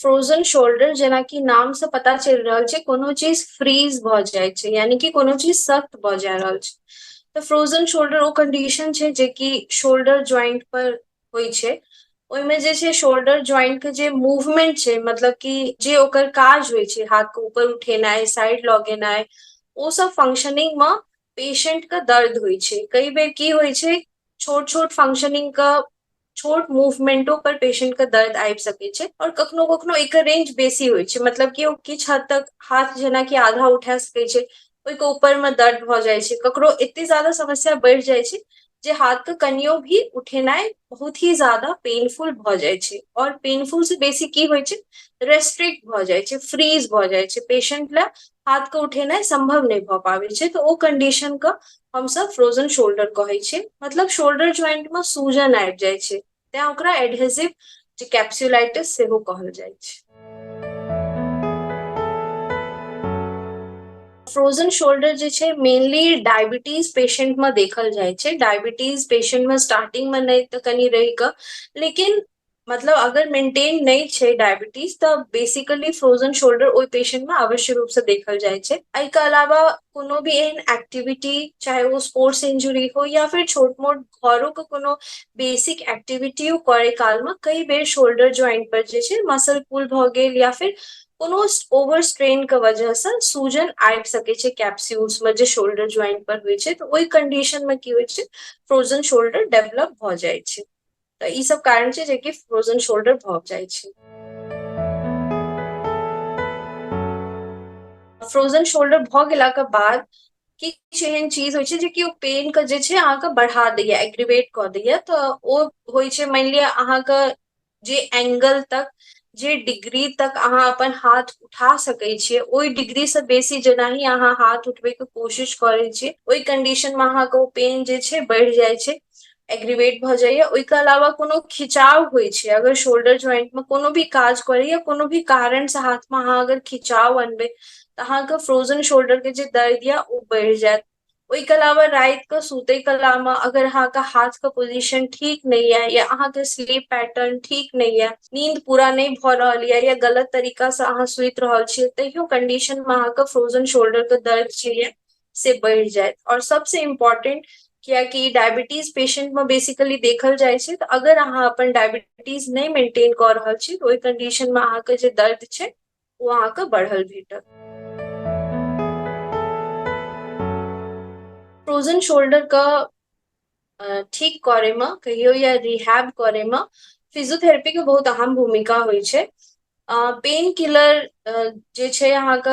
Frozen shoulder जेनाकि नाम से पता चलि रहल छै, कोनो चीज फ्रीज भऽ जाइ छै, यानी कि कोनो चीज सख्त भऽ जा रहल छै। तऽ फ्रोजन शोल्डर ओ कंडीशन छै जेकि शोल्डर ज्वाइंट पर होइ छै। ओहिमे जे छै शोल्डर ज्वाइंट के जे मूवमेंट छै, मतलब कि जे ओकर काज होइ छै, हाथ के ऊपर उठेनाइ, साइड लगेनाइ, ओ सब फंक्शनिंग मे पेशेंट के दर्द होइ छै। कई बेर की होइ छै, छोट छोट फंक्शनिंग के छोट मूवमेंटो पर पेशेंट के दर्द आबि सकै छै, और कखनो कखनो एकर रेंज बेसी होइ छै, मतलब कि ओ किछु हद तक हाथ जेनाकि आधा उठा सकै छै, ओहिके ऊपर मे दर्द भऽ जाइ छै। ककरो एते ज्यादा समस्या बढ़ि जाइ छै जे हाथ के कनियो भी उठेनाइ बहुत ही ज्यादा पेनफुल भऽ जाइ छै, और पेनफुल से बेसी की होइ छै, रेस्ट्रिक्ट भऽ जाइ छै, फ्रीज भऽ जाइ छै, पेशेंट लए हाथ के उठेनाइ सम्भव नहि भऽ पाबै छै। तऽ ओ कंडीशन के हमसब फ्रोजन शोल्डर कहै छियै, मतलब शोल्डर ज्वाइंट मे सूजन आबि जाइ छै, तें ओकरा एडहेसिव जे कैप्सुलाइटिस सेहो कहल जाइ छै। फ्रोजन शोल्डर जे छै मेनली डायबिटीज पेशेंट मे देखल जाइ छै। डायबिटीज पेशेंट मे स्टार्टिंग मे नहि तऽ कनि रहि कऽ, लेकिन मतलब अगर मेंटेन नहि छै डायबिटीज तऽ बेसिकली फ्रोजन शोल्डर ओहि पेशेंट मे अवश्य रूप से देखल जाइ छै। एहिके अलावा कोनो भी एहन एक्टिविटी, चाहे ओ स्पोर्ट्स इंजुरी हो या फिर छोट मोट घरो के कोनो बेसिक एक्टिविटियो करे काल मे कई बेर शोल्डर ज्वाइंट पर जे छै मसल पुल भऽ गेल या फिर कोनो ओवर स्ट्रेन के वजह से सूजन आबि सकै छै कैप्सूल्स मे जे शोल्डर ज्वाइंट पर होइ छै। तऽ ओहि कंडीशन मे की होइ छै, फ्रोजन शोल्डर डेवलप भऽ जाइ छै। तऽ ई सब कारण छै जेकि फ्रोजन शोल्डर भऽ जाइ छै। फ्रोजन शोल्डर भऽ गेलाके बाद किछु एहन चीज होइ छै जेकि ओ पेन के जे छै अहाँके बढ़ा दैया, एग्रीवेट कऽ दैया। तऽ ओ होइ छै मानि लिअ अहाँके जे एंगल तक, जे डिग्री तक अहाँ अपन हाथ उठा सकै छियै, ओहि डिग्री से बेसी जेनाही अहाँ हाथ उठबै के कोशिश करै छियै, ओहि कंडीशन मे अहाँके ओ पेन जे छै बढ़ि जाइ छै, एग्रीवेट भऽ जाइया। ओहिके अलावा कोनो खिंचाव होइ छै, अगर शोल्डर ज्वाइंट मे कोनो भी काज करैया, कोनो भी कारण से हाथ मे अहाँ अगर खिंचाव अनबै तऽ अहाँके फ्रोजन शोल्डर के जे दर्द यऽ ओ बढ़ि जायत। ओहिके अलावा राति के सुतै कला मे अगर अहाँके हाथ के पोजिशन ठीक नहि यऽ या अहाँके स्लीप पैटर्न ठीक नहि यऽ, नींद पूरा नहि भऽ रहल यऽ या गलत तरीका से अहाँ सुति रहल छियै, तैयो कंडीशन मे अहाँके फ्रोजन शोल्डर के दर्द जे यऽ से बढ़ि जायत। और सबसे इम्पोर्टेंट, कियाकि डायबिटीज पेशेंट मे बेसिकली देखल जाइ छै, तऽ अगर अहाँ अपन डायबिटीज नहि मेंटेन कऽ रहल छी तऽ ओहि कंडीशन मे अहाँके जे दर्द छै ओ अहाँके बढ़ल भेटत। फ्रोजन शोल्डर के ठीक करे मे कहियो या रिहैब करे मे फिजियोथेरेपी के बहुत अहम भूमिका होइ छै। पेन किलर जे छै अहाँके,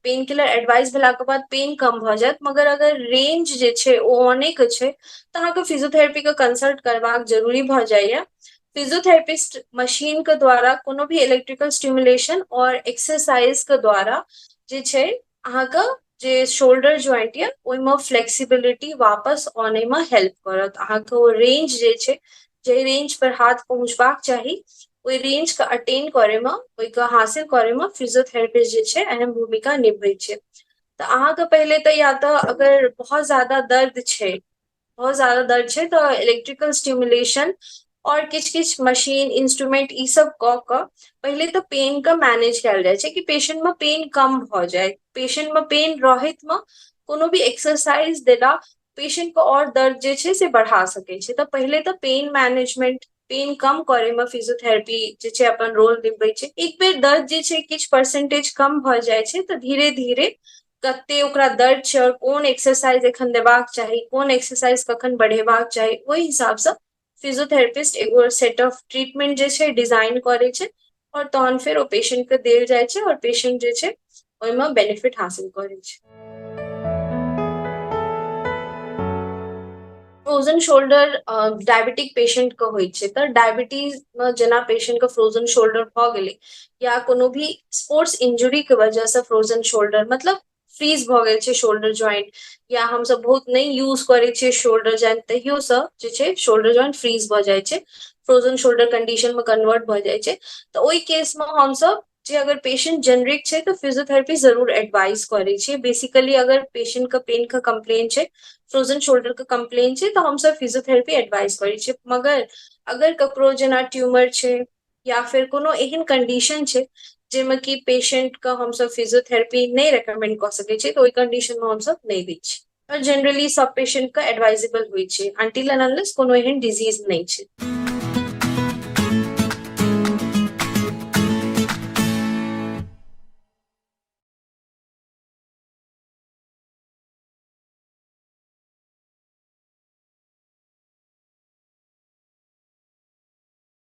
पेन किलर एडवाइस भेलाके बाद पेन कम भऽ जायत, मगर अगर रेंज जे छै ओ ऑने के छै तऽ अहाँके फिजियोथेरेपी के कंसल्ट करबाक जरूरी भऽ जाइया। फिजियोथेरेपिस्ट मशीन के द्वारा कोनो भी इलेक्ट्रिकल स्टिमुलेशन और एक्सरसाइज के द्वारा जे छै अहाँके जे शोल्डर ज्वाइंट यऽ ओहिमे फ्लेक्सिबिलिटी वापस आनैमे हेल्प करत। अहाँके ओ रेंज जे छै, जाहि रेंज पर हाथ पहुँचबाक चाही, ओहि रेंज के अटेन करैमे, ओहिके हासिल करैमे फिजियोथेरेपिस्ट जे छै अहम भूमिका निभबै छै। तऽ अहाँके पहिले तऽ या तऽ अगर बहुत ज्यादा दर्द छै, बहुत ज्यादा दर्द छै तऽ इलेक्ट्रिकल स्टिमुलेशन और किछु किछु मशीन इंस्ट्रूमेंट ई सब कऽ कऽ पहिले तऽ पेन के मैनेज कयल जाइ छै कि पेशेंट मे पेन कम भऽ जाय। पेशेंट मे पेन रहैत मे कोनो भी एक्सरसाइज देला पेशेंट के और दर्द जे छै से बढ़ा सकै छै। तऽ पहिले तऽ पेन मैनेजमेंट, पेन कम करे मे फिजियोथेरेपी जे छै अपन रोल निभबै छै। एक बेर दर्द जे छै किछु परसेंटेज कम भऽ जाइ छै तऽ धीरे धीरे कते ओकरा दर्द छै और कोन एक्सरसाइज एखन देबाक चाही, कोन एक्सरसाइज कखन बढ़ेबाक चाही, ओहि हिसाबसँ फिजियोथेरेपिस्ट एगो सेट ऑफ ट्रीटमेंट जे छै डिजाइन करै छै और तहन फेर ओ पेशेंट के देल जाइ छै और पेशेंट जे छै ओहिमे बेनिफिट हासिल करै छै। फ्रोजन शोल्डर डायबिटिक पेशेंट के होइ छै। तऽ डायबिटीज मे जेना पेशेंट के फ्रोजन शोल्डर भऽ गेलै या कोनो भी स्पोर्ट्स इंजुरी के वजह से फ्रोजन शोल्डर मतलब फ्रीज भऽ गेल छै शोल्डर ज्वाइंट, या हमसब बहुत नहि यूज करै छियै शोल्डर ज्वाइंट, तैयो सँ जे छै शोल्डर ज्वाइंट फ्रीज भऽ जाइ छै, फ्रोजन शोल्डर कंडीशन मे कन्वर्ट भऽ जाइ छै। तऽ ओहि केस मे हमसब जे अगर पेशेंट जेनरिक छै तऽ फिजियोथेरेपी जरूर एडवाइस करै छियै। बेसिकली अगर पेशेंट के पेन के कम्प्लेन छै, फ्रोजन शोल्डर के कम्प्लेन छै, तऽ हमसब फिजियोथेरेपी एडवाइस करै छियै। मगर अगर ककरो जेना ट्यूमर छै या फिर कोनो एहन कंडीशन छै जाहिमे कि पेशेंट के हमसब फिजियोथेरेपी नहि रेकमेंड कऽ सकै छियै, तऽ ओहि कंडीशन मे हमसब नहि दै छियै। और जनरली सब पेशेंट के एडवाइजेबल होइ छै, अनटिल एंड अनलेस कोनो एहन डिजीज नहि छै।